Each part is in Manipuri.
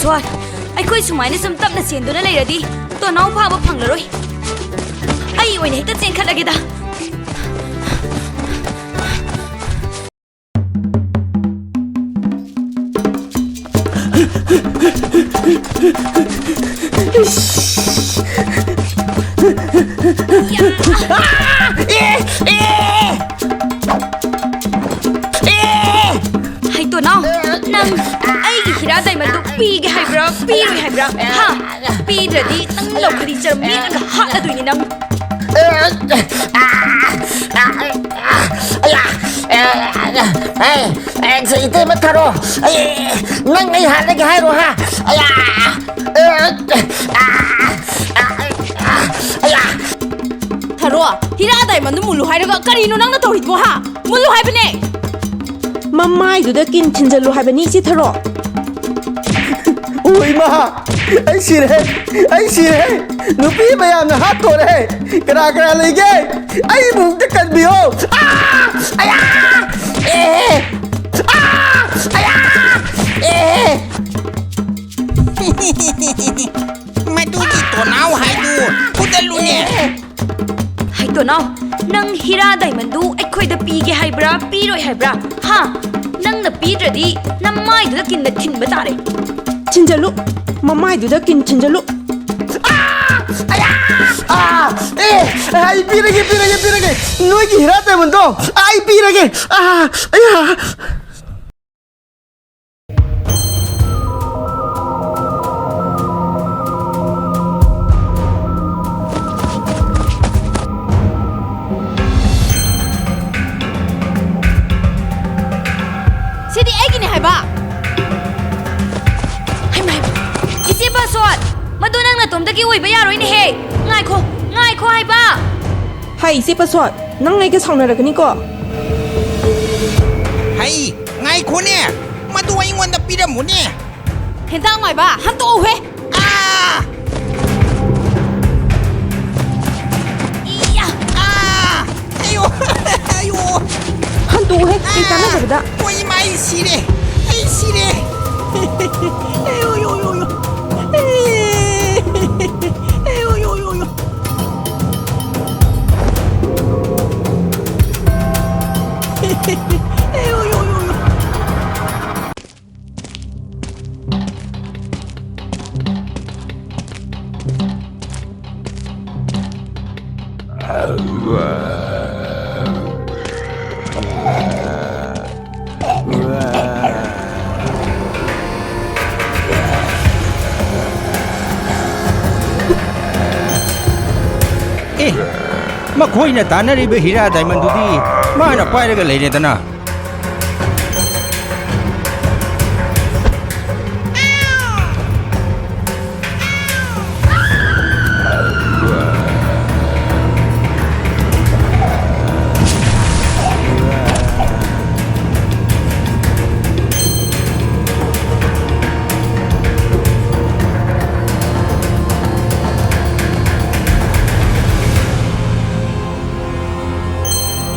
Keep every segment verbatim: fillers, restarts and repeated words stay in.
ꯍꯣꯏ, ꯑꯩꯈꯣꯏ ꯁꯨꯃꯥꯏꯅ ꯁꯨꯝ ꯇꯞꯅ ꯆꯦꯟꯗꯨꯅ ꯂꯩꯔꯗꯤ ꯇꯣꯅꯥꯎ ꯐꯥꯕ ꯐꯪꯂꯔꯣꯏ꯫ ꯑꯩ ꯑꯣꯏꯅ ꯍꯦꯛꯇ ꯆꯦꯟꯈꯠꯂꯒꯦꯗ꯫ ꯍꯩ ꯇꯣꯅꯥꯎ, ꯅꯪ ꯑꯩꯒꯤ ꯍꯤꯔꯥ ꯗꯥꯏꯃꯟꯗꯨ ꯄꯤꯒꯦ ꯍꯥꯏꯕ꯭ꯔꯥ, ꯄꯤꯔꯣꯏ ꯍꯥꯏꯕ꯭ꯔꯥ? ꯍꯥ? ꯄꯤꯗ꯭ꯔꯗꯤ ꯅꯪ ꯂꯧꯈꯠꯂꯤ ꯆꯔꯝ ꯃꯦꯠꯂꯒ ꯍꯥꯠꯂꯗꯣꯏꯅꯤ ꯅꯪ꯫ ꯑꯌꯥ! ꯑꯦ, ꯑꯦ, ꯏꯇꯩꯃ ꯊꯥꯔꯣ꯫ ꯑꯩ, ꯅꯪ ꯑꯩ ꯍꯥꯠꯂꯒꯦ ꯍꯥꯏꯔꯣ, ꯍꯥ? ꯑꯌꯥ! ꯑꯦ, ꯑ, ꯑ, ꯑ, ꯑꯌꯥ! ꯊꯥꯔꯣ, ꯍꯤꯔꯥ ꯗꯥꯏꯃꯟꯗꯨ ꯃꯨꯜꯂꯨ ꯍꯥꯏꯔꯒ ꯀꯔꯤꯅꯣ ꯅꯪꯅ ꯇꯧꯔꯤꯗꯨꯕꯣ, ꯍꯥ? ꯃꯨꯜꯂꯨ ꯍꯥꯏꯕꯅꯦ! ꯃꯃꯥꯏꯗꯨꯗ ꯀꯤꯟ ꯊꯤꯟꯖꯜꯂꯨ ꯍꯥꯏꯕꯅꯤ, ꯏꯆꯦ ꯊꯥꯔꯣ꯫ ꯑꯣ ꯏꯃꯥ! ꯑꯩ ꯁꯤꯔꯦ! ꯑꯩ ꯁꯤꯔꯦ! ꯅꯨꯄꯤ ꯃꯌꯥꯝꯅ ꯍꯥꯠꯇꯣꯔꯦ! ꯀꯅꯥ ꯀꯅꯥ ꯂꯩꯒꯦ? ꯑꯩꯕꯨ ꯑꯝꯇ ꯀꯟꯕꯤꯌꯣ! ꯑꯥ! ꯑꯌꯥ! ꯑꯦ! ꯑꯥ! ꯑꯌꯥ! ꯑꯦ! ꯃꯗꯨꯒꯤ ꯇꯣꯅꯥꯎ ꯍꯥꯏꯗꯨ ꯐꯨꯗꯠꯂꯨꯅꯦ! ꯍꯩ ꯇꯣꯅꯥꯎ, ꯅꯪ ꯍꯤꯔꯥ ꯗꯥꯏꯃꯟꯗꯨ ꯑꯩꯈꯣꯏꯗ ꯄꯤꯒꯦ ꯍꯥꯏꯕ꯭ꯔꯥ, ꯄꯤꯔꯣꯏ ꯍꯥꯏꯕ꯭ꯔꯥ? ꯍꯥ? ꯅꯪꯅ ꯄꯤꯗ꯭ꯔꯗꯤ ꯅꯃꯥꯏꯗꯨꯗ ꯀꯤꯟꯅ ꯊꯤꯟꯕ ꯇꯥꯔꯦ꯫ ꯊꯤꯟꯖꯜꯂꯨ, ꯃꯃꯥꯏꯗꯨꯗ ꯀꯤꯟ ꯊꯤꯟꯖꯜꯂꯨ꯫ ꯑꯥ! ꯑꯌꯥ! ꯑꯥ! ꯑꯦ! ꯑꯩ ꯄꯤꯔꯒꯦ, ꯄꯤꯔꯒꯦ, ꯄꯤꯔꯒꯦ! ꯅꯣꯏꯒꯤ ꯍꯤꯔꯥ ꯗꯥꯏꯃꯟꯗꯣ ꯑꯩ ꯄꯤꯔꯒꯦ! ꯑꯥ! ꯑꯌꯥ! ꯁꯤꯗꯤ ꯑꯩꯒꯤꯅꯦ ꯍꯥꯏꯕ! ꯍꯩꯃꯥ, ꯍꯩꯃꯥ! ꯏꯆꯦ ꯄꯥꯁꯣꯠ! ꯃꯗꯨ ꯅꯪ ꯅꯇꯣꯝꯇꯒꯤ ꯑꯣꯏꯕ ꯌꯥꯔꯣꯏꯅꯦꯍꯦ! ꯉꯥꯏꯈꯣ, ꯉꯥꯏꯈꯣ ꯍꯥꯏꯕ! ꯍꯩ, ꯏꯆꯦ ꯄꯥꯁꯣꯠ, ꯅꯪ ꯑꯩꯒ ꯁꯥꯎꯅꯔꯛꯀꯅꯤꯀꯣ? ꯍꯩ, ꯉꯥꯏꯈꯣꯅꯦ! ꯃꯗꯨ ꯑꯩꯉꯣꯟꯗ ꯄꯤꯔꯝꯃꯨꯅꯦ! ꯍꯦꯟꯇꯥꯛ ꯃꯥꯏꯕ, ꯍꯟꯇꯣꯛꯎꯍꯦ! ꯑꯥ! ꯏꯌꯥ! ꯑꯥ! ꯑꯌꯣ! ꯑꯌꯣ! ꯍꯟꯇꯣꯛꯎꯍꯦ, ꯀꯩ ꯑꯥ! ꯀꯥꯟꯅꯗꯕꯗ꯫ ꯑꯣ, ꯏꯃꯥ, ꯑꯩ ꯁꯤꯔꯦ! ꯑꯩ ꯁꯤꯔꯦ! ꯑꯦ, ꯃꯈꯣꯏꯅ ꯇꯥꯟꯅꯔꯤꯕ ꯍꯤꯔꯥ ꯗꯥꯏꯃꯟꯗꯨꯗꯤ ꯃꯥꯅ ꯄꯥꯏꯔꯒ ꯂꯩꯔꯦꯗꯅ꯫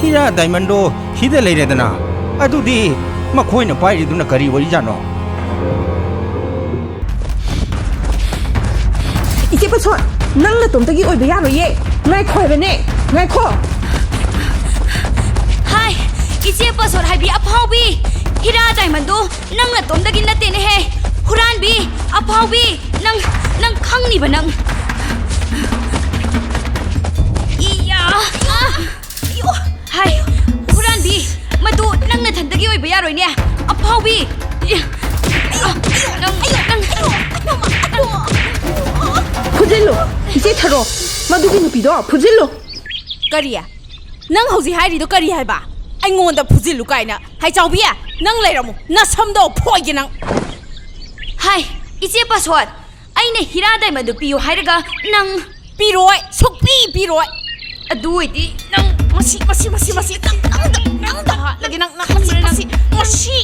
ꯍꯤꯔꯥ ꯗꯥꯏꯃꯟꯗꯣ ꯁꯤꯗ ꯂꯩꯔꯦꯗꯅ꯫ ꯑꯗꯨꯗꯤ ꯃꯈꯣꯏꯅ ꯄꯥꯏꯔꯤꯗꯨꯅ ꯀꯔꯤ ꯑꯣꯏꯔꯤꯖꯥꯠꯅꯣ? ꯏꯆꯦ ꯄꯁꯣꯠ, ꯅꯪ ꯅꯇꯣꯝꯇꯒꯤ ꯑꯣꯏꯕ ꯌꯥꯔꯣꯏꯌꯦ꯫ ꯉꯥꯏꯈꯣ ꯍꯥꯏꯕꯅꯦ, ꯉꯥꯏꯈꯣ꯫ ꯍꯥꯏ, ꯏꯆꯦ ꯄꯁꯣꯠ ꯍꯥꯏꯕꯤ ꯑꯐꯥꯎꯕꯤ, ꯍꯤꯔꯥ ꯗꯥꯏꯃꯟꯗꯣ ꯅꯪ ꯅꯇꯣꯝꯗꯒꯤ ꯅꯠꯇꯦꯅꯦꯍꯦ꯫ ꯍꯨꯔꯥꯟꯕꯤ, ꯑꯐꯥꯎꯕꯤ, ꯅꯪ, ꯅꯪ ꯈꯪꯅꯤꯕ ꯅꯪ꯫ ꯏꯌꯥ! ꯑꯌꯣ! ꯍꯥꯏ, ꯍꯨꯔꯥꯟꯕꯤ, ꯃꯗꯨ ꯅꯪ ꯅꯊꯟꯇꯒꯤ ꯑꯣꯏꯕ ꯌꯥꯔꯣꯏꯅꯦ꯫ ꯑꯐꯥꯎꯕꯤ! ꯏꯌꯥ! ꯅꯪ, ꯅꯪ, ꯐꯨꯖꯤꯜꯂꯨ, ꯏꯆꯦ ꯊꯔꯣ, ꯃꯗꯨꯒꯤ ꯅꯨꯄꯤꯗꯣ ꯐꯨꯖꯤꯜꯂꯨ꯫ ꯀꯔꯤ? ꯅꯪ ꯍꯧꯖꯤꯛ ꯍꯥꯏꯔꯤꯗꯣ ꯀꯔꯤ ꯍꯥꯏꯕ? ꯑꯩꯉꯣꯟꯗ ꯐꯨꯖꯤꯜꯂꯨ ꯀꯥꯏꯅ? ꯍꯥꯏ ꯆꯥꯎꯕꯤ, ꯅꯪ ꯂꯩꯔꯝꯃꯨ, ꯅꯁꯝꯗꯣ ꯐꯣꯏꯒꯦ ꯅꯪ꯫ ꯍꯥꯏ, ꯏꯆꯦ ꯄꯥꯁꯣꯠ, ꯑꯩꯅ ꯍꯤꯔꯥ ꯗꯥꯏꯃꯟꯗꯨ ꯄꯤꯌꯨ ꯍꯥꯏꯔꯒ ꯅꯪ ꯄꯤꯔꯣꯏ, ꯁꯨꯛꯄꯤ ꯄꯤꯔꯣꯏ꯫ ꯑꯗꯨ ꯑꯣꯏꯗꯤ ꯅꯪ ꯃꯁꯤ, ꯃꯁꯤ, ꯃꯁꯤ, ꯃꯁꯤ, ꯅꯪ, ꯅꯪꯗ, ꯅꯪꯗ ꯍꯥꯠꯂꯒꯦ, ꯅꯪ, ꯅꯪ, ꯃꯁꯤ, ꯈꯪꯕ꯭ꯔꯥ ꯅꯪ? ꯃꯁꯤ, ꯃꯁꯤ,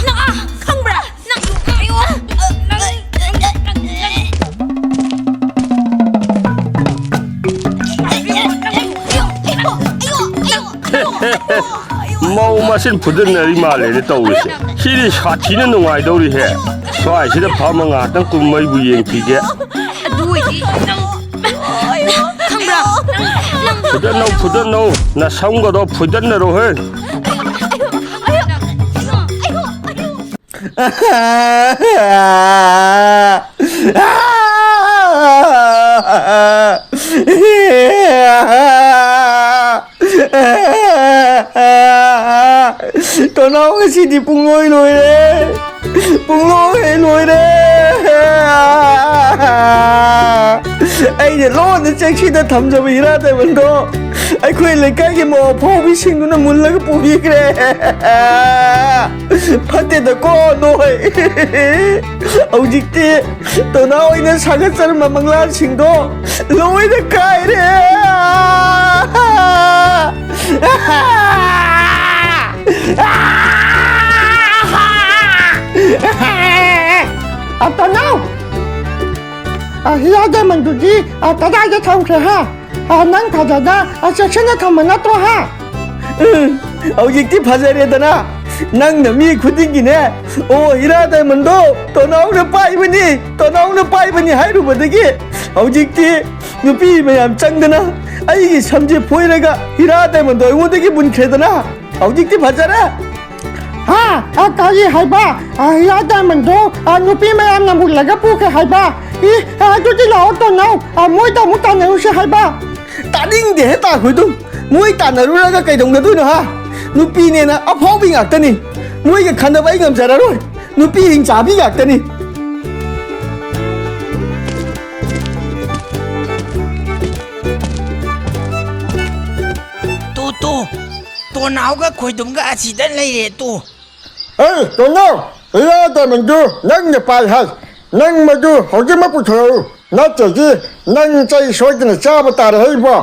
ꯅꯪ, ꯑꯥ, ꯈꯪꯕ꯭ꯔꯥ? ꯅꯪ, ꯑꯌꯣ, ꯅꯪ, ꯅꯪ, ꯅꯪ, ꯅꯪ꯫ ꯃꯧ ꯃꯁꯦꯟ ꯐꯨꯗꯠꯅꯔꯤ ꯃꯥꯜꯂꯦꯅꯦ ꯇꯧꯔꯤꯁꯦ꯫ ꯁꯤꯗꯤ ꯁꯥꯊꯤꯅ ꯅꯨꯡꯉꯥꯏꯗꯧꯔꯤꯍꯦ꯫ ꯁ꯭ꯋꯥꯏꯁꯤꯗ ꯐꯝꯃ ꯉꯥꯏꯍꯥꯛꯇꯪ ꯀꯨꯝꯃꯩꯕꯨ ꯌꯦꯡꯈꯤꯒꯦ꯫ ꯑꯗꯨ ꯑꯣꯏꯗꯤ ꯅꯪ, ꯈꯪꯕ꯭ꯔꯥ? ꯅꯪ, ꯅꯪ ꯐꯨꯗꯠꯅꯧ, ꯐꯨꯗꯠꯅꯧ꯫ ꯅꯁꯝꯒꯗꯣ ꯐꯨꯗꯠꯅꯔꯣꯍꯦ꯫ ꯇꯣꯅꯥꯎ, ꯉꯁꯤꯗꯤ ꯄꯨꯡꯂꯣꯏ ꯂꯣꯏꯔꯦ꯫ ꯄꯨꯡꯂꯣꯏ ꯂꯣꯏꯔꯦ꯫ ꯑꯩꯅ ꯂꯣꯟꯅ ꯆꯦꯛꯁꯤꯟꯅ ꯊꯝꯖꯕ ꯍꯤꯔꯥ ꯗꯥꯏꯃꯟꯗꯣ ꯑꯩꯈꯣꯏ ꯂꯩꯀꯥꯏꯒꯤ ꯃꯧ ꯑꯐꯥꯎꯕꯤꯁꯤꯡꯗꯨꯅ ꯃꯨꯜꯂꯒ ꯄꯨꯕꯤꯈ꯭ꯔꯦ꯫ ꯐꯠꯇꯦꯗꯀꯣ ꯅꯣꯏ꯫ ꯍꯧꯖꯤꯛꯇꯤ ꯇꯣꯅꯥ ꯍꯣꯏꯅ ꯁꯥꯒꯠꯆꯔꯝꯕ ꯃꯪꯂꯥꯟꯁꯤꯡꯗꯣ ꯂꯣꯏꯅ ꯀꯥꯏꯔꯦ꯫ ꯑ, ꯇꯣꯅꯥꯎ! ꯑ, ꯍꯤꯔꯥ ꯗꯥꯏꯃꯟꯗꯨꯗꯤ, ꯑ, ꯀꯗꯥꯏꯗ ꯊꯝꯈ꯭ꯔꯦ, ꯍꯥ? ꯑ, ꯅꯪ ꯐꯖꯅ, ꯑ, ꯆꯦꯛꯁꯤꯟꯅ ꯊꯝꯕ ꯅꯠꯇ꯭ꯔꯣ, ꯍꯥ? ꯎꯝ, ꯍꯧꯖꯤꯛꯇꯤ ꯐꯖꯔꯦꯗꯅ꯫ ꯅꯪꯅ ꯃꯤ ꯈꯨꯗꯤꯡꯒꯤꯅꯦ, "ꯑꯣ, ꯍꯤꯔꯥ ꯗꯥꯏꯃꯟꯗꯣ ꯇꯣꯅꯥꯎꯅ ꯄꯥꯏꯕꯅꯤ, ꯇꯣꯅꯥꯎꯅ ꯄꯥꯏꯕꯅꯤ" ꯍꯥꯏꯔꯨꯕꯗꯒꯤ ꯍꯧꯖꯤꯛꯇꯤ ꯅꯨꯄꯤ ꯃꯌꯥꯝ ꯆꯪꯗꯅ ꯑꯩꯒꯤ ꯁꯝꯁꯦ ꯐꯣꯏꯔꯒ ꯍꯤꯔꯥ ꯗꯥꯏꯃꯟꯗꯣ ꯑꯩꯉꯣꯟꯗꯒꯤ ꯃꯨꯟꯈ꯭ꯔꯦꯗꯅ꯫ ꯍꯧꯖꯤꯛꯇꯤ ꯐꯖꯔꯦ꯫ ꯍꯥ? ꯑ, ꯀꯔꯤ ꯍꯥꯏꯕ? ꯑ, ꯍꯤꯔꯥ ꯗꯥꯏꯃꯟꯗꯣ, ꯑ, ꯅꯨꯄꯤ ꯃꯌꯥꯝꯅ ꯃꯨꯜꯂꯒ ꯄꯨꯈ꯭ꯔꯦ ꯍꯥꯏꯕ? ꯏ, ꯑ, ꯑꯗꯨꯗꯤ ꯂꯥꯛꯑꯣ ꯇꯣꯅꯥꯎ, ꯑ, ꯃꯣꯏꯗ ꯑꯃꯨꯛ ꯇꯥꯟꯅꯔꯨꯁꯦ ꯍꯥꯏꯕ? ꯇꯥꯅꯤꯡꯗꯦꯍꯦ ꯇꯥꯈꯣꯏꯗꯨꯝ꯫ ꯃꯣꯏ ꯇꯥꯟꯅꯔꯨꯔꯒ ꯀꯩꯗꯧꯅꯗꯣꯏꯅꯣ ꯍꯥ? ꯅꯨꯄꯤꯅꯦꯅ ꯑꯐꯥꯎꯕꯤ ꯉꯥꯛꯇꯅꯤ꯫ ꯃꯣꯏꯒ ꯈꯟꯅꯕ ꯑꯩ ꯉꯝꯖꯔꯔꯣꯏ꯫ ꯅꯨꯄꯤ ꯍꯤꯡꯆꯥꯕꯤ ꯉꯥꯛꯇꯅꯤ꯫ ꯇꯨ, ꯇꯨ, ꯇꯣꯅꯥꯎꯒ ꯈꯣꯏꯗꯨꯝꯒ ꯑꯁꯤꯗ ꯂꯩꯔꯦ ꯇꯨ꯫ ꯑꯦ, ꯇꯣꯅꯥꯎ, ꯍꯤꯔꯥ ꯗꯥꯏꯃꯟꯗꯨ ꯅꯪꯅ ꯄꯥꯏ ꯍꯥꯏ꯫ ꯅꯪ ꯃꯗꯨ ꯍꯧꯖꯤꯛꯃꯛ ꯄꯨꯊꯣꯔꯛꯎ꯫ ꯅꯠꯇ꯭ꯔꯗꯤ ꯅꯪ ꯆꯩ ꯁꯣꯏꯗꯅ ꯆꯥꯕ ꯇꯥꯔꯦ ꯍꯩꯕꯣ꯫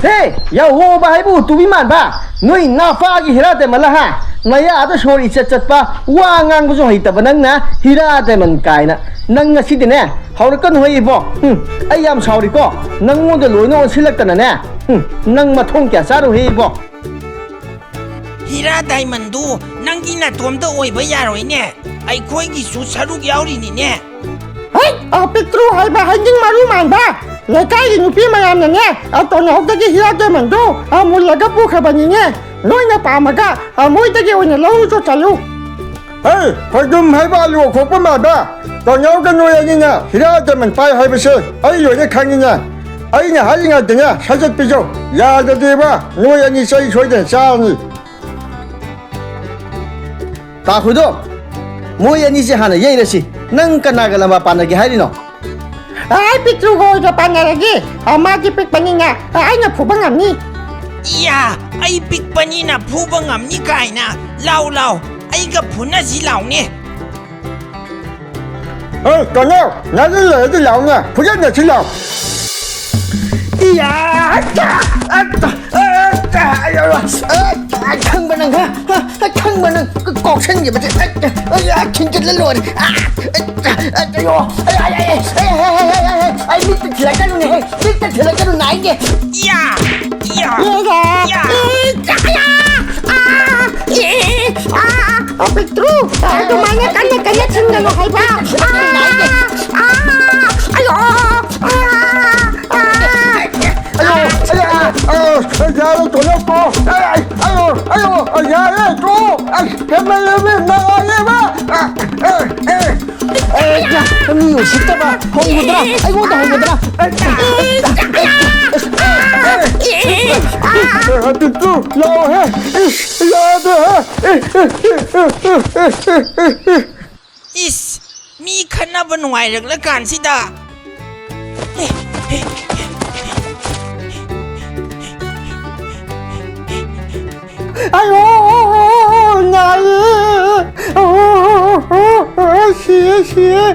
ꯍꯦ, ꯌꯥꯍꯣꯕ ꯍꯥꯏꯕꯨ ꯇꯨꯕꯤ ꯃꯥꯟꯕ, ꯅꯣꯏ ꯅꯥꯄꯥꯒꯤ ꯍꯤꯔꯥ ꯗꯥꯏꯃꯟꯂ ꯍꯥ? ꯅꯌꯥꯗ ꯁꯣꯔ ꯏꯆꯠ ꯆꯠꯄ, ꯋꯥ ꯉꯥꯡꯕꯁꯨ ꯍꯩꯇꯕ ꯅꯪꯅ ꯍꯤꯔꯥ ꯗꯥꯏꯃꯟ ꯀꯥꯏꯅ꯫ ꯅꯪ ꯉꯁꯤꯗꯤꯅꯦ, ꯍꯧꯔꯛꯀꯅꯨ ꯍꯦ ꯏꯕꯣ꯫ ꯎꯝ, ꯑꯩ ꯌꯥꯝ ꯁꯥꯎꯔꯤꯀꯣ꯫ ꯅꯪꯉꯣꯟꯗ ꯂꯣꯏꯅ ꯑꯣꯟꯁꯤꯜꯂꯛꯇꯅꯅꯦ꯫ ꯎꯝ, ꯅꯪ ꯃꯊꯣꯡ ꯀꯌꯥ ꯆꯥꯔꯨ ꯍꯦ ꯏꯕꯣ꯫ ꯍꯤꯔꯥ ꯗꯥꯏꯃꯟꯗꯨ ꯅꯪꯒꯤ ꯅꯇꯣꯝꯇ ꯑꯣꯏꯕ ꯌꯥꯔꯣꯏꯅꯦ, ꯑꯩꯈꯣꯏꯒꯤꯁꯨ ꯁꯔꯨꯛ ꯌꯥꯎꯔꯤꯅꯤꯅꯦ꯫ ꯍꯩꯠ, ꯑ, ꯄꯤꯛꯇ꯭ꯔꯨ ꯍꯥꯏꯕ ꯍꯩꯅꯤꯡ ꯃꯔꯨ ꯃꯥꯟꯕ, ꯂꯩꯀꯥꯏꯒꯤ ꯅꯨꯄꯤ ꯃꯌꯥꯝꯅꯅꯦ, ꯑ, ꯇꯣꯅꯥꯎꯗꯒꯤ ꯍꯤꯔꯥ ꯗꯥꯏꯃꯟꯗꯨ, ꯑ, ꯃꯨꯜꯂꯒ ꯄꯨꯈ꯭ꯔꯕꯅꯤꯅꯦ꯫ ꯅꯣꯏꯅ ꯄꯥꯝꯃꯒ, ꯑ, ꯃꯣꯏꯗꯒꯤ ꯑꯣꯏꯅ ꯂꯧꯔꯨꯆꯣ ꯆꯠꯂꯨ꯫ ꯍꯦ, ꯈꯣꯏꯗꯨꯝ ꯍꯩꯕ ꯑꯂꯨ ꯑꯈꯣꯛꯄ ꯃꯥꯟꯕ, ꯇꯣꯅꯥꯎꯒ ꯅꯣꯏ ꯑꯅꯤꯅ ꯍꯤꯔꯥ ꯗꯥꯏꯃꯟ ꯄꯥꯏ ꯍꯥꯏꯕꯁꯦ ꯑꯩ ꯂꯣꯏꯅ ꯈꯪꯉꯤꯅꯦ꯫ ꯑꯩꯅ ꯍꯥꯏꯔꯤꯉꯩꯗꯅꯦ ꯁꯠ ꯁꯠ ꯄꯤꯖꯧ, ꯌꯥꯗ꯭ꯔꯗꯤꯕ ꯅꯣꯏ ꯑꯅꯤ ꯆꯩ ꯁꯣꯏꯗꯅ ꯆꯥꯔꯅꯤ꯫ ꯇꯥꯈꯨꯗꯣ, ꯃꯣꯏ ꯑꯅꯤꯁꯦ ꯍꯥꯟꯅ ꯌꯩꯔꯁꯤ꯫ ꯅꯪ ꯀꯅꯥꯒ ꯂꯝꯕꯥ ꯄꯥꯟꯅꯒꯦ ꯍꯥꯏꯔꯤꯅꯣ? ꯑꯩ ꯄꯤꯛꯇ꯭ꯔꯨꯒ ꯑꯣꯏꯅ ꯄꯥꯟꯅꯔꯒꯦ꯫ ꯑ, ꯃꯥꯗꯤ ꯄꯤꯛꯄꯅꯤꯅ, ꯑ, ꯑꯩꯅ ꯐꯨꯕ ꯉꯝꯅꯤ꯫ ꯏꯌꯥ, ꯑꯩ ꯄꯤꯛꯄꯅꯤꯅ ꯐꯨꯕ ꯉꯝꯅꯤ ꯀꯥꯏꯅ꯫ ꯂꯥꯎ, ꯂꯥꯎ, ꯑꯩꯒ ꯐꯨꯅꯁꯤ ꯂꯥꯎꯅꯦ꯫ ꯑꯦ, ꯀꯩꯅꯣ, ꯅꯥꯔꯤ ꯂꯩꯔꯗꯤ ꯂꯥꯎꯅꯦ, ꯐꯨꯖꯟꯅꯁꯤ ꯂꯥꯎ꯫ ꯏꯌꯥ! ꯑꯠꯇ! ꯑꯠꯇ! ꯑꯠꯇ! ꯑꯌꯣ! ꯑꯠꯇ! ꯈꯪꯕ ꯅꯪ, ꯍꯥ? ꯍꯥ? ꯈꯪꯕ ꯅꯪ ꯀ-, ꯀꯥꯎꯁꯟꯈꯤꯕꯁꯦ꯫ ꯑꯠꯇ! ꯑꯌꯥ! ꯊꯤꯟꯖꯤꯜꯂ ꯂꯣꯏꯔꯦ꯫ ꯑꯥ! ꯑꯠꯇ! ꯑꯠꯇ! ꯑꯌꯣ! ꯑꯩ, ꯑꯩ, ꯑꯩ, ꯃꯤꯠꯇ ꯊꯤꯜꯂꯛꯀꯅꯨꯅꯦꯍꯦ! ꯃꯤꯠꯇ ꯊꯤꯜꯂꯛꯀꯅꯨ, ꯅꯥꯏꯅꯦ! ꯏꯌꯥ! ꯏꯌꯥ! ꯏꯌꯥ! ꯏꯌꯥ! ꯏꯌꯥ! ꯑꯥ! ꯏ! ꯑꯥ! ꯑ, ꯄꯤꯛꯇ꯭ꯔꯨ, ꯑꯗꯨꯃꯥꯏꯅ ꯀꯟꯅ ꯀꯟꯅ ꯊꯤꯟꯒꯅꯨ ꯍꯥꯏꯕ꯫ ꯑꯥ, ꯑꯥ, ꯑꯌꯣ, ꯑꯥ, ꯑꯥ, ꯑꯥ꯫ ꯑꯌꯣ, ꯑꯌꯣ, ꯑꯌꯣ, ꯌꯥꯔꯦ, ꯇꯣꯂꯣꯞꯄꯣ꯫ ꯑꯌꯣ, ꯑꯌꯣ, ꯌꯥꯔꯦ, ꯇꯣ꯫ ꯑꯁ, ꯍꯦꯟꯃꯜꯂꯦꯃꯤ, ꯅꯥꯔꯦꯕ꯫ ꯑ, ꯑ, ꯑ꯫ ꯑꯦ, ꯌꯥ, ꯃꯤ ꯎꯁꯤꯠꯇꯕ, ꯍꯧꯒꯗ꯭ꯔꯥ? ꯑꯩꯉꯣꯟꯗ ꯍꯧꯒꯗ꯭ꯔꯥ? ꯄꯤꯛꯇ꯭ꯔꯨ, ꯂꯥꯛꯑꯣꯍꯦ꯫ ꯏꯁ, ꯌꯥꯗꯦꯍꯦ꯫ ꯏꯁ, ꯃꯤ ꯈꯠꯅꯕ ꯅꯨꯡꯉꯥꯏꯔꯛꯂꯀꯥꯟꯁꯤꯗ꯫ ꯑꯌꯣ, ꯅꯥꯏꯌꯦ꯫ ꯁꯤꯌꯦ, ꯁꯤꯌꯦ꯫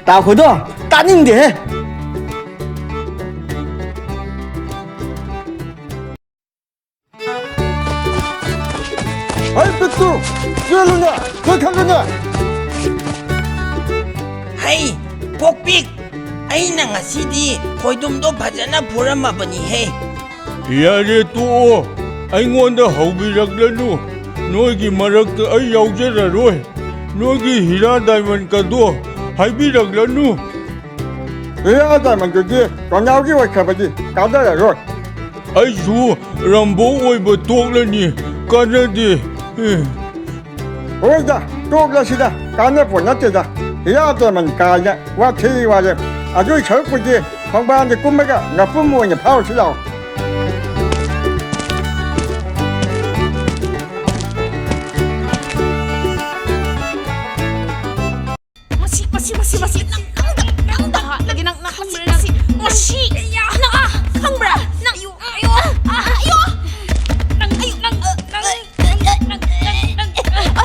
ꯇꯥꯈꯣꯗꯣ, ꯇꯥꯅꯤꯡꯗꯦꯍꯦ꯫ ꯍꯩ, ꯄꯤꯛꯇꯨ, ꯆꯦꯜꯂꯨꯅꯦ, ꯆꯦꯟꯈꯠꯂꯨꯅꯦ꯫ ꯍꯩ, ꯄꯣꯛꯄꯤꯛ, ꯑꯩꯅ ꯉꯁꯤꯗꯤ ꯈꯣꯏꯗꯨꯝꯗꯣ ꯐꯖꯅ ꯐꯨꯔꯝꯃꯕꯅꯤꯍꯦ꯫ ꯌꯥꯔꯦ, ꯇꯣꯛꯑꯣ꯫ ꯑꯩꯉꯣꯟꯗ ꯍꯧꯕꯤꯔꯛꯂꯅꯨ꯫ ꯅꯣꯏꯒꯤ ꯃꯔꯛꯇ ꯑꯩ ꯌꯥꯎꯖꯔꯔꯣꯏ꯫ ꯅꯣꯏꯒꯤ ꯍꯤꯔꯥ ꯗꯥꯏꯃꯟꯀꯗꯣ ꯍꯥꯏꯕꯤꯔꯛꯂꯅꯨ꯫ ꯍꯤꯔꯥ ꯗꯥꯏꯃꯟꯗꯨꯗꯤ ꯔꯣꯅꯥꯜꯒꯤ ꯑꯣꯏꯈ꯭ꯔꯕꯗꯤ ꯀꯥꯟꯅꯔꯔꯣꯏ꯫ ꯑꯩꯁꯨ ꯔꯝꯕꯣ ꯑꯣꯏꯕ ꯇꯣꯛꯂꯅꯤ꯫ ꯀꯥꯟꯅꯗꯦ꯫ ꯍꯣꯏꯗ, ꯇꯣꯛꯂꯁꯤꯗ, ꯀꯥꯟꯅꯄꯣꯠ ꯅꯠꯇꯦꯗ꯫ ꯍꯤꯔꯥ ꯗꯥꯏꯃꯟ ꯀꯥꯏꯅ ꯋꯥꯊꯤ ꯋꯥꯔꯦꯝ꯫ ꯑꯗꯨꯏ ꯁꯔꯨꯛꯄꯨꯗꯤ ꯈꯣꯡꯕꯥꯟꯗ ꯀꯨꯝꯃꯒ ꯉꯥꯄ꯭ꯔꯨꯝ ꯑꯣꯏꯅ ꯐꯥꯔꯨꯁꯤ ꯂꯥꯛꯑꯣ꯫ ꯃꯁꯤ, ꯃꯁꯤ, ꯃꯁꯤ, ꯃꯁꯤ, ꯅꯪ, ꯅꯪ, ꯅꯪ, ꯅꯪ, ꯅꯪ, ꯅꯪ, ꯃꯁꯤ, ꯃꯁꯤ, ꯃꯁꯤ, ꯅꯪ, ꯑꯥ, ꯈꯪꯕ꯭ꯔꯥ? ꯅꯪ, ꯑꯌꯣ, ꯑꯌꯣ, ꯑꯥ, ꯑꯌꯣ, ꯅꯪ, ꯑꯌꯣ, ꯅꯪ, ꯑ, ꯅꯪ, ꯅꯪ, ꯅꯪ, ꯅꯪ, ꯅꯪ, ꯑ,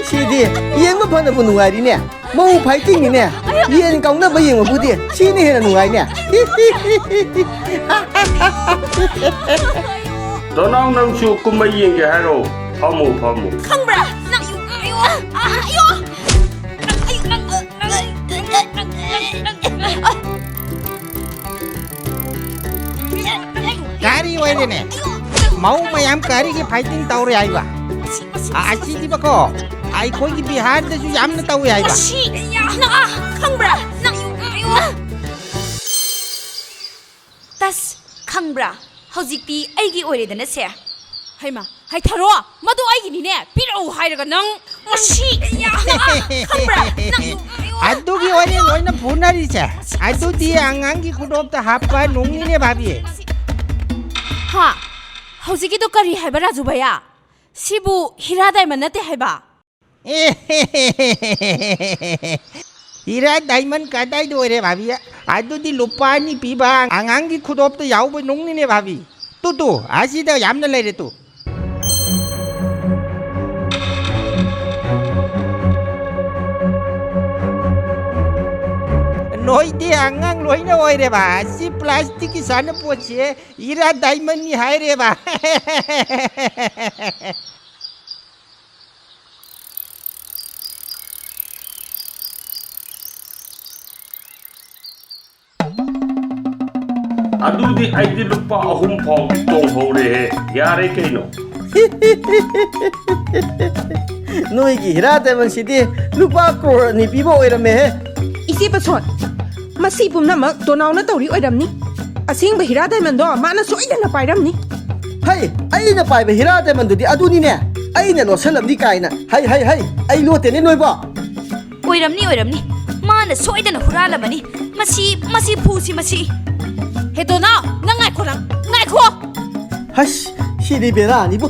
ꯁꯤꯗꯤ ꯌꯦꯡꯕ ꯐꯅꯕꯨ ꯅꯨꯡꯉꯥꯏꯔꯤꯅꯦ꯫ ꯃꯧ ꯐꯥꯏꯇꯤꯡꯅꯤꯅꯦ꯫ ꯌꯦꯟ ꯀꯥꯎꯅꯕ ꯌꯦꯡꯕꯕꯨꯗꯤ ꯁꯤꯅ ꯍꯦꯟꯅ ꯅꯨꯡꯉꯥꯏꯅꯦ꯫ ꯗꯣꯅꯥꯎ, ꯅꯪꯁꯨ ꯀꯨꯝꯍꯩ ꯌꯦꯡꯒꯦ ꯍꯥꯏꯔꯣ? ꯐꯝꯃꯨ, ꯐꯝꯃꯨ꯫ ꯈꯪꯕ꯭ꯔꯥ? ꯅꯪ, ꯑꯌꯣ, ꯑꯌꯣ, ꯑꯌꯣ, ꯅꯪ, ꯑꯌꯣ, ꯅꯪ, ꯅꯪ, ꯅꯪ, ꯅꯪ, ꯅꯪ, ꯅꯪ, ꯅꯪ, ꯀꯔꯤ ꯑꯣꯏꯔꯦꯅꯦ? ꯃꯧ ꯃꯌꯥꯝ ꯀꯔꯤꯒꯤ ꯐꯥꯏꯇꯤꯡ ꯇꯧꯔꯦ ꯍꯥꯏꯕ? ꯑꯁꯤꯗꯤꯕꯀꯣ, ꯑꯩꯈꯣꯏꯒꯤ ꯕꯤꯍꯥꯔꯗꯁꯨ ꯌꯥꯝꯅ ꯇꯧꯋꯦ ꯍꯥꯏꯕ꯫ ꯃꯁꯤ, ꯅꯪ, ꯈꯪꯕ꯭ꯔꯥ? ꯅꯪ, ꯑꯌꯣ, ꯇꯁ, ꯈꯪꯕ꯭ꯔꯥ? ꯍꯧꯖꯤꯛꯇꯤ ꯑꯩꯒꯤ ꯑꯣꯏꯔꯦꯗꯅ ꯁꯦ꯫ ꯍꯩꯃ, ꯍꯩꯊꯔꯣ, ꯃꯗꯨ ꯑꯩꯒꯤꯅꯤꯅꯦ, ꯄꯤꯔꯛꯎ ꯍꯥꯏꯔꯒ ꯅꯪ꯫ ꯃꯁꯤ, ꯅꯪ, ꯈꯪꯕ꯭ꯔꯥ? ꯅꯪ, ꯑꯗꯨꯒꯤ ꯑꯣꯏꯔꯦ ꯂꯣꯏꯅ ꯐꯨꯅꯔꯤꯁꯦ꯫ ꯑꯗꯨꯗꯤ ꯑꯉꯥꯡꯒꯤ ꯈꯨꯗꯣꯞꯇ ꯍꯥꯞꯄ ꯅꯨꯡꯅꯤꯅꯦ ꯚꯥꯕꯤ꯫ ꯍꯥ? ꯍꯧꯖꯤꯛꯀꯤꯗꯣ ꯀꯔꯤ ꯍꯥꯏꯕ, ꯔꯥꯖꯨ ꯚꯩꯌꯥ? ꯁꯤꯕꯨ ꯍꯤꯔꯥ ꯗꯥꯏꯃꯟ ꯅꯠꯇꯦ ꯍꯥꯏꯕ? ꯍꯤꯔꯥ ꯗꯥꯏꯃꯟ ꯀꯗꯥꯏꯗ ꯑꯣꯏꯔꯦ ꯚꯥꯕꯤ? ꯑꯗꯨꯗꯤ ꯂꯨꯄꯥ ꯑꯅꯤ ꯄꯤꯕ ꯑꯉꯥꯡꯒꯤ ꯈꯨꯗꯣꯞꯇ ꯌꯥꯎꯕ ꯅꯨꯡꯅꯤꯅꯦ ꯚꯥꯕꯤ꯫ ꯇꯨ, ꯇꯨ, ꯑꯁꯤꯗ ꯌꯥꯝꯅ ꯂꯩꯔꯦ ꯇꯨ꯫ ꯅꯣꯏꯗꯤ ꯑꯉꯥꯡ ꯂꯣꯏꯅ ꯑꯣꯏꯔꯦꯕ꯫ ꯑꯁꯤ ꯄ꯭ꯂꯥꯁꯇꯤꯛꯀꯤ ꯁꯥꯟꯅꯄꯣꯠꯁꯦ ꯏꯔꯥ ꯗꯥꯏꯃꯟꯅꯤ ꯍꯥꯏꯔꯦꯕ꯫ ꯑꯗꯨꯗꯤ ꯑꯩꯗꯤ ꯂꯨꯄꯥ ꯑꯍꯨꯝ ꯐꯥꯎ ꯇꯣꯡꯍꯧꯔꯦꯍꯦ꯫ ꯌꯥꯔꯦ ꯀꯩꯅꯣ꯫ ꯅꯣꯏꯒꯤ ꯍꯤꯔꯥ ꯗꯥꯏꯃꯟꯁꯤꯗꯤ ꯂꯨꯄꯥ ꯀ꯭ꯔꯣꯔ ꯑꯅꯤ ꯄꯤꯕ ꯑꯣꯏꯔꯝꯃꯦꯍꯦ꯫ ꯏꯆꯦ ꯄꯁꯣꯟ, ꯃꯁꯤ ꯄꯨꯝꯅꯃꯛ ꯇꯣꯅꯥꯎꯅ ꯇꯧꯔꯤ ꯑꯣꯏꯔꯝꯅꯤ꯫ ꯑꯁꯦꯡꯕ ꯍꯤꯔꯥ ꯗꯥꯏꯃꯟꯗꯣ ꯃꯥꯅ ꯁꯣꯏꯗꯅ ꯄꯥꯏꯔꯝꯅꯤ꯫ ꯍꯩ, ꯑꯩꯅ ꯄꯥꯏꯕ ꯍꯤꯔꯥ ꯗꯥꯏꯃꯟꯗꯨꯗꯤ ꯑꯗꯨꯅꯤꯅꯦ꯫ ꯑꯩꯅ ꯂꯣꯠꯁꯜꯂꯝꯅꯤ ꯀꯥꯏꯅ꯫ ꯍꯩ, ꯍꯩ, ꯍꯩ, ꯑꯩ ꯂꯣꯠꯇꯦꯅꯦ ꯅꯣꯏꯕꯣ꯫ ꯑꯣꯏꯔꯝꯅꯤ, ꯑꯣꯏꯔꯝꯅꯤ꯫ ꯃꯥꯅ ꯁꯣꯏꯗꯅ ꯍꯨꯔꯥꯜꯂꯝꯃꯅꯤ꯫ ꯃꯁꯤ, ꯃꯁꯤ ꯐꯨꯁꯤ, ꯃꯁꯤ꯫ ꯍꯦ ꯇꯣꯅꯥꯎ, ꯅꯪ ꯉꯥꯏꯈꯣ, ꯅꯪ ꯉꯥꯏꯈꯣ꯫ ꯍꯁ, ꯁꯤꯗꯤ ꯕꯦꯔꯥꯅꯤꯕꯨ꯫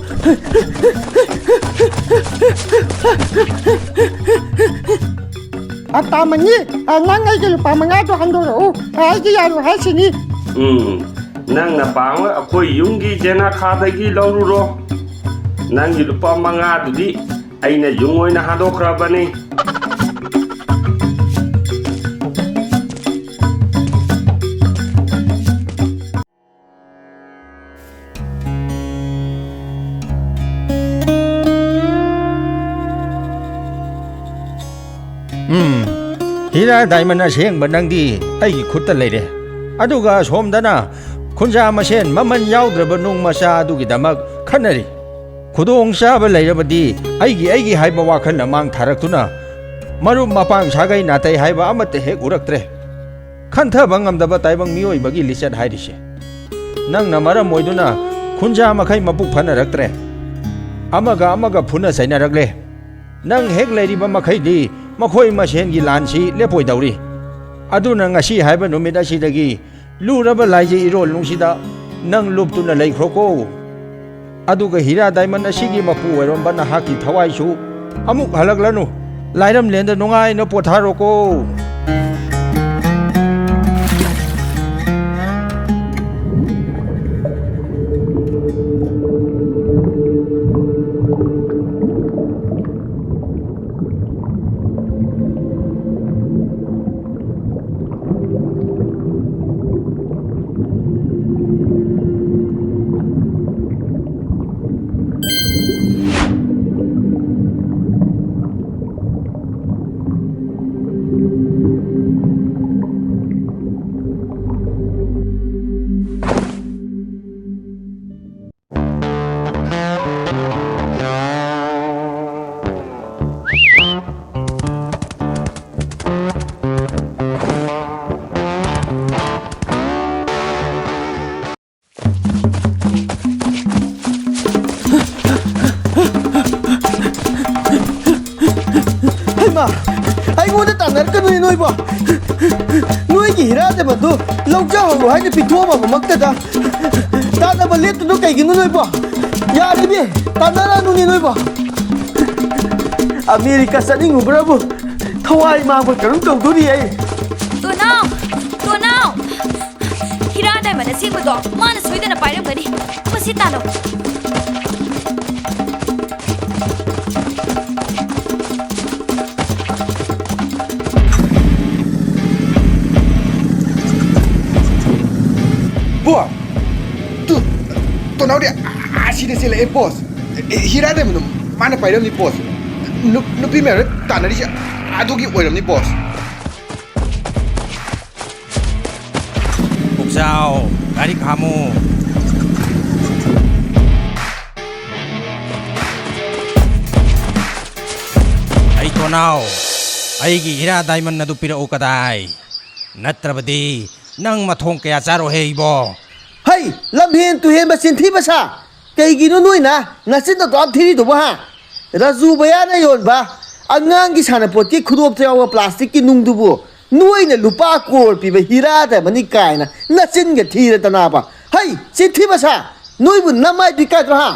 ꯑꯇꯥꯃꯅꯤ, ꯑ, ꯅꯪ ꯑꯩꯒꯤ ꯂꯨꯄꯥ ꯃꯉꯥꯗꯣ ꯍꯟꯗꯣꯔꯛꯎ꯫ ꯑ, ꯑꯩꯗꯤ ꯌꯥꯔꯣꯏ ꯍꯥꯏꯁꯤꯅꯤ꯫ ꯎꯝ, ꯅꯪꯅ ꯄꯥꯝꯃ ꯑꯩꯈꯣꯏ ꯌꯨꯝꯒꯤ ꯖꯦꯅꯥꯈꯥꯗꯒꯤ ꯂꯧꯔꯨꯔꯣ꯫ ꯅꯪꯒꯤ ꯂꯨꯄꯥ ꯃꯉꯥꯗꯨꯗꯤ ꯑꯩꯅ ꯌꯨꯝ ꯑꯣꯏꯅ ꯍꯟꯗꯣꯛꯈ꯭ꯔꯕꯅꯤ꯫ ꯎꯝ, ꯍꯤꯔꯥ ꯗꯥꯏꯃꯟ ꯑꯁꯦꯡꯕ ꯅꯪꯗꯤ ꯑꯩꯒꯤ ꯈꯨꯠꯇ ꯂꯩꯔꯦ꯫ ꯑꯗꯨꯒ ꯑꯁꯣꯝꯗꯅ ꯈꯨꯟꯖꯥ ꯃꯁꯦꯟ ꯃꯃꯜ ꯌꯥꯎꯗ꯭ꯔꯕ ꯅꯨꯡ ꯃꯆꯥ ꯑꯗꯨꯒꯤꯗꯃꯛ ꯈꯠꯅꯔꯤ꯫ ꯈꯨꯗꯣꯡ ꯆꯥꯕ ꯂꯩꯔꯕꯗꯤ ꯑꯩꯒꯤ, ꯑꯩꯒꯤ ꯍꯥꯏꯕ ꯋꯥꯈꯜꯅ ꯃꯥꯡ ꯊꯥꯔꯛꯇꯨꯅ ꯃꯔꯨꯞ ꯃꯄꯥꯡ ꯁꯥꯒꯩ ꯅꯥꯇꯩ ꯍꯥꯏꯕ ꯑꯃꯠꯇ ꯍꯦꯛ ꯎꯔꯛꯇ꯭ꯔꯦ꯫ ꯈꯟꯊꯕ ꯉꯝꯗꯕ ꯇꯥꯏꯕꯪ ꯃꯤꯑꯣꯏꯕꯒꯤ ꯂꯤꯆꯠ ꯍꯥꯏꯔꯤꯁꯦ꯫ ꯅꯪꯅ ꯃꯔꯝ ꯑꯣꯏꯗꯨꯅ ꯈꯨꯟꯖꯥ ꯃꯈꯩ ꯃꯄꯨꯛ ꯐꯅꯔꯛꯇ꯭ꯔꯦ꯫ ꯑꯃꯒ ꯑꯃꯒ ꯐꯨꯅ ꯆꯩꯅꯔꯛꯂꯦ꯫ ꯅꯪ ꯍꯦꯛ ꯂꯩꯔꯤꯕ ꯃꯈꯩꯗꯤ ꯃꯈꯣꯏ ꯃꯁꯦꯟꯒꯤ ꯂꯥꯟꯁꯤ ꯂꯦꯞꯄꯣꯏꯗꯧꯔꯤ꯫ ꯑꯗꯨꯅ ꯉꯁꯤ ꯍꯥꯏꯕ ꯅꯨꯃꯤꯠ ꯑꯁꯤꯗꯒꯤ ꯂꯨꯔꯕ ꯂꯥꯏꯖ ꯏꯔꯣꯜ ꯅꯨꯡꯁꯤꯗ ꯅꯪ ꯂꯨꯞꯇꯨꯅ ꯂꯩꯈ꯭ꯔꯣꯀꯣ꯫ ꯑꯗꯨꯒ ꯍꯤꯔꯥ ꯗꯥꯏꯃꯟ ꯑꯁꯤꯒꯤ ꯃꯄꯨ ꯑꯣꯏꯔꯝꯕ ꯅꯍꯥꯛꯀꯤ ꯊꯋꯥꯏꯁꯨ ꯑꯃꯨꯛ ꯍꯜꯂꯛꯂꯅꯨ꯫ ꯂꯥꯏꯔꯝꯂꯦꯟꯗ ꯅꯨꯡꯉꯥꯏꯅ ꯄꯣꯊꯥꯔꯣꯀꯣ꯫ ꯑꯩꯉꯣꯟꯗ ꯇꯥꯟꯅꯔꯛꯀꯅꯨꯅꯦ ꯅꯣꯏꯕꯣ꯫ ꯅꯣꯏꯒꯤ ꯍꯤꯔꯥ diamond ꯗꯨ ꯂꯧꯖꯍꯧꯔꯣ ꯍꯥꯏꯅ ꯄꯤꯊꯣꯛꯑꯝꯃꯕꯃꯛꯇꯗ ꯇꯥꯟꯅꯕ ꯂꯦꯞꯇꯨꯅ ꯀꯩꯒꯤꯅꯣ ꯅꯣꯏꯕꯣ? ꯌꯥꯔꯦꯃꯤ, ꯇꯥꯟꯅꯔꯅꯨꯅꯦ ꯅꯣꯏꯕꯣ꯫ ꯑꯃꯦꯔꯤꯀꯥ ꯆꯠꯅꯤꯡꯉꯨꯕ꯭ꯔꯕꯨ ꯊꯋꯥꯏ ꯃꯥꯡꯕ ꯀꯔꯝ ꯇꯧꯗꯣꯔꯤ ꯑꯩ? ꯇꯣꯅꯥꯎ! ꯇꯣꯅꯥꯎ! ꯍꯤꯔꯥ diamond ꯑꯁꯦꯡꯕꯗꯣ ꯃꯥꯅ ꯁꯣꯏꯗꯅ ꯄꯥꯏꯔꯝꯒꯅꯤ꯫ ꯃꯁꯤ ꯇꯥꯜꯂꯣ꯫ ꯕꯣ! ꯇꯨ, ꯇꯣꯅꯥꯎꯗꯤ ꯑꯁꯤꯗ ꯆꯦꯜꯂꯛꯑꯦ, boss꯫ ꯍꯤꯔꯥ diamond ꯗꯣ ꯃꯥꯅ ꯄꯥꯏꯔꯝꯅꯤ, boss꯫ ꯅꯨ-, ꯅꯨꯄꯤ ꯃꯌꯥꯝꯅ ꯇꯥꯟꯅꯔꯤꯁꯦ ꯑꯗꯨꯒꯤ ꯑꯣꯏꯔꯝꯅꯤ, boss꯫ ꯄꯨꯛꯆꯥꯎ, ꯒꯥꯔꯤ ꯈꯥꯝꯃꯨ꯫ ꯑꯩ ꯇꯣꯅꯥꯎ, ꯑꯩꯒꯤ ꯍꯤꯔꯥ diamond ꯑꯗꯨ ꯄꯤꯔꯛꯎ ꯀꯗꯥꯏ? ꯅꯠꯇ꯭ꯔꯕꯗꯤ ꯅꯪ ꯃꯊꯣꯡ ꯀꯌꯥ ꯆꯥꯔꯣꯏꯍꯦ ꯏꯕꯣ꯫ ꯍꯩ, ꯂꯝꯍꯦꯟ ꯇꯨꯍꯦꯟꯕ ꯆꯤꯟꯊꯤ ꯃꯆꯥ! ꯀꯩꯒꯤꯅꯣ ꯅꯣꯏꯅ ꯅꯆꯤꯟ ꯑꯗꯨꯛ ꯌꯥꯝ ꯊꯤꯔꯤꯗꯨꯕꯨ, ꯍꯥ? ꯔꯥꯖꯨ ꯚꯩꯌꯥꯅ ꯌꯣꯟꯕ ꯑꯉꯥꯡꯒꯤ ꯁꯥꯟꯅꯄꯣꯠꯀꯤ ꯈꯨꯗꯣꯞꯇ ꯌꯥꯎꯕ plastic ꯀꯤ ꯅꯨꯡꯗꯨꯕꯨ ꯅꯣꯏꯅ ꯂꯨꯄꯥ ꯀ꯭ꯔꯣꯔ ꯄꯤꯕ ꯍꯤꯔꯥ diamond ꯅꯤ ꯀꯥꯏꯅ ꯅꯆꯤꯟꯒ ꯊꯤꯔꯗꯅꯕ꯫ ꯍꯩ, ꯆꯤꯟꯊꯤ ꯃꯆꯥ! ꯅꯣꯏꯕꯨ ꯅꯃꯥꯏ ꯄꯤꯛꯀꯗ꯭ꯔꯣ, ꯍꯥ?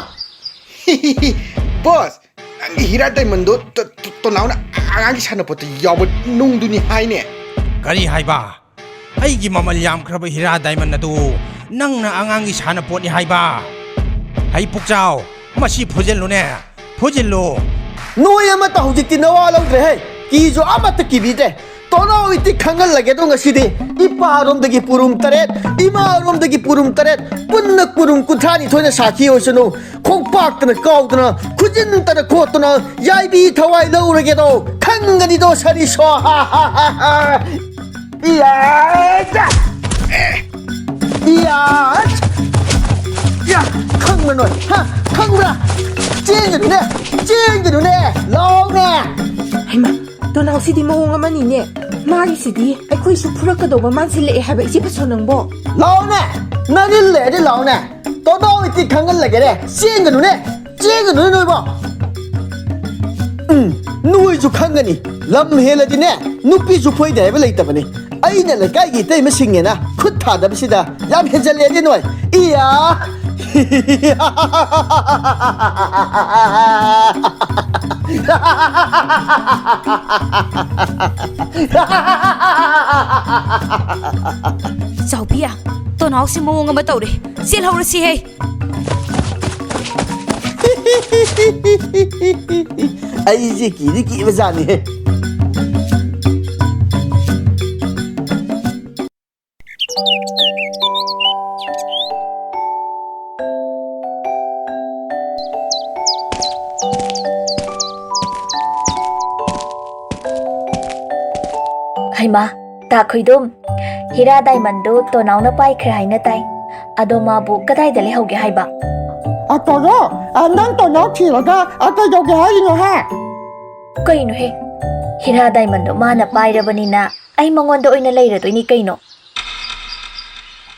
Boss, ꯅꯪꯒꯤ ꯍꯤꯔꯥ diamond ꯗꯣ ꯇꯣ-, ꯇꯣ-, ꯇꯣꯅꯥꯎꯅ ꯑꯉꯥꯡꯒꯤ ꯁꯥꯟꯅꯄꯣꯠꯇ ꯌꯥꯎꯕ ꯅꯨꯡꯗꯨꯅꯤ ꯍꯥꯏꯅꯦ꯫ ꯀꯔꯤ ꯍꯥꯏꯕ? ꯑꯩꯒꯤ ꯃꯃꯜ ꯌꯥꯝꯈ꯭ꯔꯕ ꯍꯤꯔꯥ diamond ꯑꯗꯨ ꯅꯪꯅ ꯑꯉꯥꯡꯒꯤ ꯁꯥꯟꯅꯄꯣꯠꯅꯤ ꯍꯥꯏꯕ? ꯍꯩ ꯄꯨꯛꯆꯥꯎ, ꯃꯁꯤ ꯐꯨꯖꯤꯜꯂꯨꯅꯦ, ꯐꯨꯖꯤꯜꯂꯨ꯫ ꯅꯣꯏ ꯑꯃꯠꯇ ꯍꯧꯖꯤꯛꯇꯤ ꯅꯋꯥ ꯂꯧꯗ꯭ꯔꯦꯍꯦ, ꯀꯤꯁꯨ ꯑꯃꯠꯇ ꯀꯤꯕꯤꯗ꯭ꯔꯦ꯫ ꯇꯣꯅꯥꯎ ꯏꯇꯤꯛ ꯈꯪꯍꯜꯂꯒꯦ ꯑꯗꯣ ꯉꯁꯤꯗꯤ꯫ ꯏꯄꯥꯔꯣꯝꯗꯒꯤ ꯄꯨꯔꯨꯝ ꯇꯔꯦꯠ, ꯏꯃꯥꯔꯣꯝꯗꯒꯤ ꯄꯨꯔꯨꯝ ꯇꯔꯦꯠ, ꯄꯨꯟꯅ ꯄꯨꯔꯨꯝ ꯀꯨꯟꯊ꯭ꯔꯥꯅꯤꯊꯣꯏꯅ ꯁꯥꯈꯤ ꯑꯣꯏꯁꯅꯨ꯫ ꯈꯣꯡꯄꯥꯛꯇꯅ ꯀꯥꯎꯗꯅ, ꯈꯨꯖꯤꯟꯇꯅ ꯈꯣꯠꯇꯅ, ꯌꯥꯏꯕꯤ ꯊꯋꯥꯏ ꯂꯧꯔꯒꯦꯗꯣ, ꯈꯪꯒꯅꯤꯗꯣ ꯁꯔꯤꯁꯣ꯫ ꯍꯥ, ꯍꯥ, ꯍꯥ, ꯍꯥ꯫ ꯏꯌꯥ! ꯏꯌꯥ! ꯏꯌꯥ! ꯈꯪꯕ꯭ꯔꯥ ꯅꯣꯏ? ꯍꯥ? ꯈꯪꯕ꯭ꯔꯥ? ꯆꯦꯟꯒꯅꯨꯅꯦ! ꯆꯦꯟꯒꯅꯨꯅꯦ! ꯂꯥꯎꯅꯦ! ꯍꯩꯃꯥ! ꯇꯣꯅꯥꯎꯁꯤꯗꯤ ꯃꯑꯣꯡ ꯑꯃꯅꯤꯅꯦ꯫ ꯃꯥꯒꯤꯁꯤꯗꯤ ꯑꯩꯈꯣꯏꯁꯨ ꯐꯨꯔꯛꯀꯗꯧꯕ ꯃꯥꯟꯁꯤꯜꯂꯛꯑꯦ ꯍꯥꯏꯕ, ꯏꯆꯦ ꯐꯁꯣ ꯅꯪꯕꯣ꯫ ꯂꯥꯎꯅꯦ! ꯅꯔꯤꯜ ꯂꯩꯔꯗꯤ ꯂꯥꯎꯅꯦ! ꯇꯣꯅꯥꯎ ꯏꯇꯤꯛ ꯈꯪꯍꯜꯂꯒꯦꯅꯦ! ꯆꯦꯟꯒꯅꯨꯅꯦ! ꯆꯦꯟꯒꯅꯨꯅꯦ ꯅꯣꯏꯕꯣ! ꯎꯝ, ꯅꯣꯏꯁꯨ ꯈꯪꯒꯅꯤ, ꯂꯝ ꯍꯦꯜꯂꯗꯤꯅꯦ, ꯅꯨꯄꯤꯁꯨ ꯐꯣꯏꯗꯦ ꯍꯥꯏꯕ ꯂꯩꯇꯕꯅꯤ꯫ ꯑꯩꯅ ꯂꯩꯀꯥꯏꯒꯤ ꯏꯇꯩꯃꯁꯤꯡꯅꯦꯅ ꯈꯨꯠ ꯊꯥꯗꯕꯁꯤꯗ ꯌꯥꯝ ꯍꯦꯟꯖꯜꯂꯦꯅꯦ ꯅꯣꯏ꯫ ꯏꯌꯥ! ꯆꯥꯎꯕꯤ, ꯇꯣꯅꯥꯎꯁꯤ ꯃꯑꯣꯡ ꯑꯃ ꯇꯧꯔꯦ꯫ ꯆꯦꯜꯍꯧꯔꯁꯤꯍꯦ꯫ ꯑꯩꯁꯦ ꯀꯤꯗꯤ ꯀꯤꯕꯖꯥꯠꯅꯤꯍꯦ꯫ ꯍꯩꯃꯥ, ꯇꯥ ꯈꯣꯏꯗꯨꯝ, ꯍꯤꯔꯥ ꯗꯥꯏꯃꯟꯗꯨ ꯇꯣꯅꯥꯎꯅ ꯄꯥꯏꯈ꯭ꯔꯦ ꯍꯥꯏꯅ ꯇꯥꯏ꯫ ꯑꯗꯣ ꯃꯥꯕꯨ ꯀꯗꯥꯏꯗ ꯂꯩꯍꯧꯒꯦ ꯍꯥꯏꯕ? ꯑꯇꯣꯔꯣ, ꯑ, ꯅꯪ ꯇꯣꯅꯥꯎ ꯊꯤꯔꯒ ꯑ, ꯀꯩꯗꯧꯒꯦ ꯍꯥꯏꯔꯤꯅꯣ ꯍꯥ? ꯀꯩꯅꯣꯍꯦ? ꯍꯤꯔꯥ ꯗꯥꯏꯃꯟꯗꯣ ꯃꯥꯅ ꯄꯥꯏꯔꯕꯅꯤꯅ ꯑꯩ ꯃꯉꯣꯟꯗ ꯑꯣꯏꯅ ꯂꯩꯔꯗꯣꯏꯅꯤ ꯀꯩꯅꯣ꯫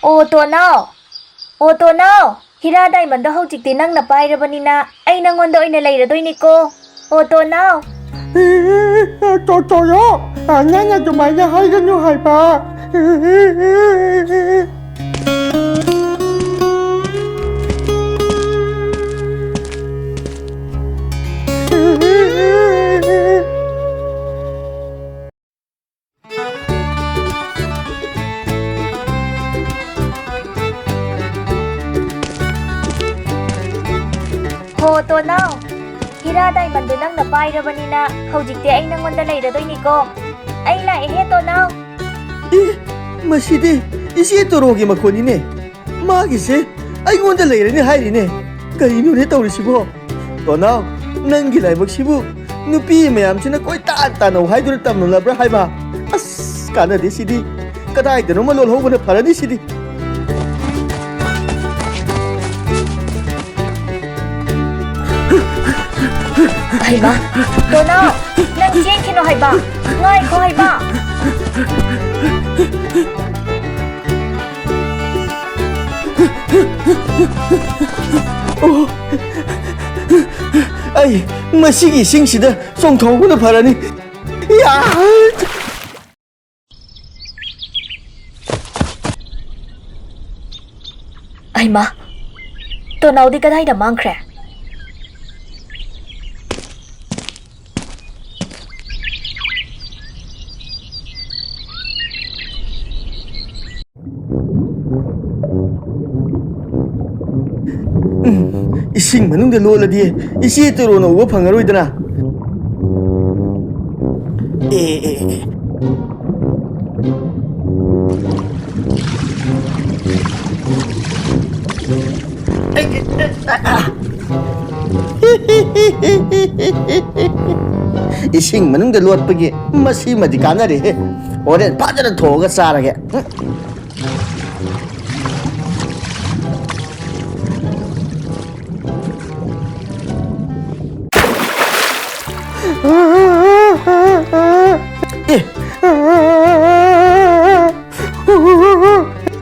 ꯑꯣ ꯇꯣꯅꯥꯎ! ꯑꯣ ꯇꯣꯅꯥꯎ! ꯍꯤꯔꯥ ꯗꯥꯏꯃꯟꯗꯣ ꯍꯧꯖꯤꯛꯇꯤ ꯅꯪꯅ ꯄꯥꯏꯔꯕꯅꯤꯅ ꯑꯩ ꯅꯪꯉꯣꯟꯗ ꯑꯣꯏꯅ ꯂꯩꯔꯗꯣꯏꯅꯤꯀꯣ꯫ ꯑꯣ ꯇꯣꯅꯥꯎ! ꯇꯣꯇꯣꯔꯣ! ꯅꯪ ꯑꯗꯨꯃꯥꯏꯅ ꯍꯥꯏꯒꯅꯨ ꯍꯥꯏꯕ꯫ ꯍꯣ ꯇꯣꯅꯥꯎ, ꯍꯤꯔꯥ ꯗꯥꯏꯃꯟꯗꯣ ꯅꯪꯅ ꯄꯥꯏꯔꯕꯅꯤꯅ ꯍꯧꯖꯤꯛꯇꯤ ꯑꯩ ꯅꯪꯉꯣꯟꯗ ꯂꯩꯔꯗꯣꯏꯅꯤꯀꯣ꯫ ꯑꯩ ꯂꯥꯛꯑꯦꯍꯦ ꯇꯣꯅꯥꯎ꯫ ꯑꯦ, ꯃꯁꯤꯗꯤ ꯏꯆꯦ ꯇꯣꯔꯣꯒꯤ ꯃꯈꯣꯟꯅꯤꯅꯦ꯫ ꯃꯥꯒꯤꯁꯦ ꯑꯩꯉꯣꯟꯗ ꯂꯩꯔꯅꯤ ꯍꯥꯏꯔꯤꯅꯦ꯫ ꯀꯔꯤꯅꯣꯅꯦ ꯇꯧꯔꯤꯁꯤꯕꯣ? ꯇꯣꯅꯥꯎ, ꯅꯪꯒꯤ ꯂꯥꯏꯕꯛꯁꯤꯕꯨ ꯅꯨꯄꯤ ꯃꯌꯥꯝꯁꯤꯅ ꯀꯣꯏꯇꯥꯟ ꯇꯥꯟꯅꯧ ꯍꯥꯏꯗꯨꯅ ꯇꯝꯂꯝꯂꯕ꯭ꯔꯥ ꯍꯥꯏꯕ? ꯑꯁ, ꯀꯥꯟꯅꯗꯦ ꯁꯤꯗꯤ꯫ ꯀꯗꯥꯏꯗꯅꯣꯃ ꯂꯣꯜꯍꯧꯕꯅ ꯐꯔꯅꯤ ꯁꯤꯗꯤ꯫ ꯍꯩꯃꯥ, ꯇꯣꯅꯥꯎ, ꯅꯪ ꯆꯦꯟꯈꯤꯅꯣ ꯍꯥꯏꯕ, ꯉꯥꯏꯈꯣ ꯍꯥꯏꯕ꯫ ꯑꯣ, ꯑꯩ ꯃꯁꯤꯒꯤ ꯏꯁꯤꯡꯁꯤꯗ ꯆꯣꯡꯊꯣꯛꯄꯅ ꯐꯔꯅꯤ꯫ ꯌꯥ! ꯑꯩꯃꯥ, ꯇꯣꯅꯥꯎꯗꯤ ꯀꯗꯥꯏꯗ ꯃꯥꯡꯈ꯭ꯔꯦ? ꯎꯝ, ꯏꯁꯤꯡ ꯃꯅꯨꯡꯗ ꯂꯣꯠꯂꯗꯤ ꯏꯆꯦ ꯇꯣꯔꯣꯅ ꯎꯕ ꯐꯪꯉꯔꯣꯏꯗꯅ꯫ ꯑꯦ, ꯑꯦ, ꯑꯦ꯫ ꯏꯁꯤꯡ ꯃꯅꯨꯡꯗ ꯂꯣꯠꯄꯒꯤ ꯃꯁꯤꯃꯗꯤ ꯀꯥꯟꯅꯔꯦꯍꯦ꯫ ꯍꯣꯔꯦꯟ ꯐꯖꯅ ꯊꯣꯡꯉꯒ ꯆꯥꯔꯒꯦ꯫ ꯑꯦ!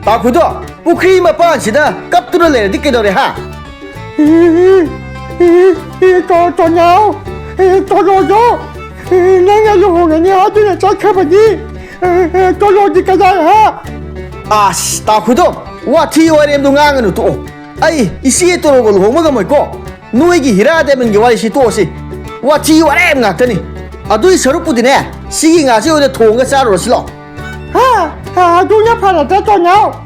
ꯇꯥꯈꯨꯗꯣ, ꯄꯨꯈ꯭ꯔꯤ ꯃꯄꯥꯟꯁꯤꯗ ꯀꯞꯇꯨꯅ ꯂꯩꯔꯗꯤ ꯀꯩꯗꯧꯔꯦ, ꯍꯥ? ꯇꯣ-, ꯇꯣꯅꯥꯎ, ꯇꯣꯂꯣꯗꯣ, ꯅꯪꯅ ꯂꯨꯍꯣꯡꯉꯅꯤ ꯍꯥꯏꯗꯨꯅ ꯆꯠꯈ꯭ꯔꯕꯗꯤ, ꯇꯣꯂꯣꯗꯤ ꯀꯗꯥꯏ, ꯍꯥ? ꯑꯁ, ꯇꯥꯈꯨꯗꯣ, ꯋꯥꯊꯤ ꯋꯥꯔꯦꯝꯗꯣ ꯉꯥꯡꯒꯅꯨ, ꯇꯣꯛꯑꯣ꯫ ꯑꯩ ꯏꯆꯦ ꯇꯣꯂꯣꯒ ꯂꯨꯍꯣꯡꯕ ꯉꯝꯃꯣꯏꯀꯣ꯫ ꯅꯣꯏꯒꯤ ꯍꯤꯔꯥ ꯗꯥꯏꯃꯟꯒꯤ ꯋꯥꯔꯤꯁꯤ ꯇꯣꯛꯑꯁꯤ꯫ ꯋꯥꯊꯤ ꯋꯥꯔꯦꯝ ꯉꯥꯛꯇꯅꯤ꯫ ꯑꯗꯨꯏ ꯁꯔꯨꯛꯄꯨꯗꯤꯅꯦ, ꯁꯤꯒꯤ ꯉꯥꯁꯦ ꯑꯣꯏꯅ ꯊꯣꯡꯉꯒ ꯆꯥꯔꯨꯔꯁꯤ ꯂꯥꯛꯑꯣ꯫ ꯍꯥ? ꯑ, ꯑꯗꯨꯅ ꯐꯔꯗ꯭ꯔꯥ, ꯇꯣꯅꯥꯎ?